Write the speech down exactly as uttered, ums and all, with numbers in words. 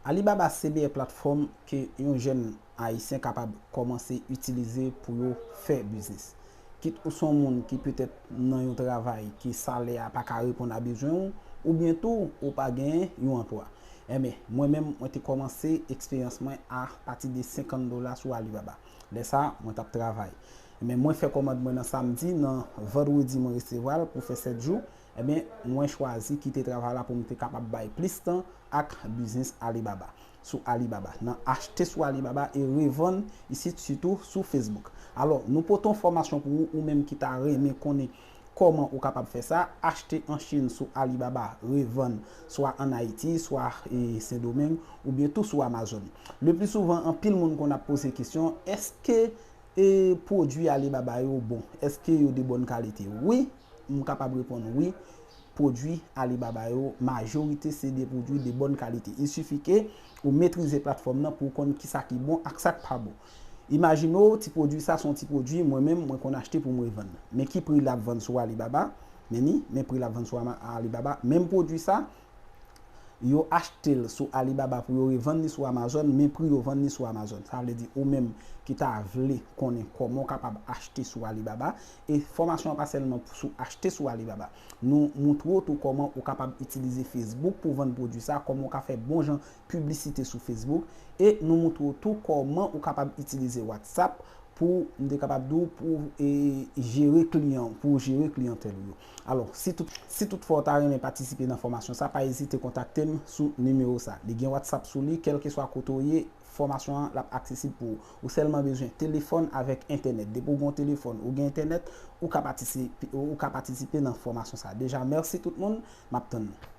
Alibaba se meyè platfòm ke yon jèn ayisyen kapab kòmanse itilize pou yo fè biznis. Kit ou se yon moun ki petèt nan yon travay ki salè a pa ka reponn a bezwen w, oubyen tou ou pa genyen yon anplwa. Enben, mwen menm, mwen te kòmanse eksperyans mwen a pati de senkant dola sou Alibaba. Lè sa, mwen t ap travay. Enben, mwen fè kòmand mwen nan samdi, nan vandredi mwen resevwa l pou fè sèt jou. Enben, mwen chwazi kite travay la pou m te kapab bay plis tan ak biznis Alibaba. Sou Alibaba, nan achte sou Alibaba e revann isit, sitou sou Facebook. Alò, nou pote yon fòmasyon pou ou, ou menm ki ta renmen konnen kòman ou kapab fè sa, achte an Chin sou Alibaba, revann swa ann Ayiti, swa e, Sendomeng, oubyen tou sou Amazon. Le pli souvan, anpil moun konn ap poze kesyon, èske e, pwodui Alibaba yo bon? Èske yo de bòn kalite? Wi, m kapab reponn wi. Pwodui Alibaba yo, majorite se de pwodui de bòn kalite. Il suffit ke ou metrize platfòm nan pou w konn kisa ki bon ak sa k pa bon. Imajine w, ti pwodui sa se yon ti pwodui, mwen menm, mwen konn achte pou mwen vann. Men ki pri l ap vann sou Alibaba? Men ni, men pri l ap vann sou Ama- Alibaba. Menm pwodui sa, yo achte l sou Alibaba pou yo revann li sou Amazon, men pri yo vann li sou Amazon. Sa vle di ou menm ki ta vle konnen kòman w kapab achte sou Alibaba, e fòmasyon an pa sèlman sou achte sou Alibaba. Nou montre w tou kòman ou kapab itilize Facebook pou vann pwodui sa, kòman w ka fè bon jan piblisite sou Facebook, e nou montre w tou kòman ou kapab itilize WhatsApp pou m te kapab di w pou e, jere kliyan, pou jere kliyantèl ou yo. Alò, si tout, si tout fwa w ta renmen patisipe nan fòmasyon sa, pa ezite kontakte m sou nimewo sa. Li gen WhatsApp sou li, kèlkeswa kote w ye, fòmasyon an l ap aksesib pou ou. Ou sèlman bezwen telefòn avèk entènèt. Depi w gen yon telefòn, ou gen entènèt, ou ka patisipe, ou ka patisipe nan fòmasyon sa. Deja, mèsi tout moun, m ap tann nou.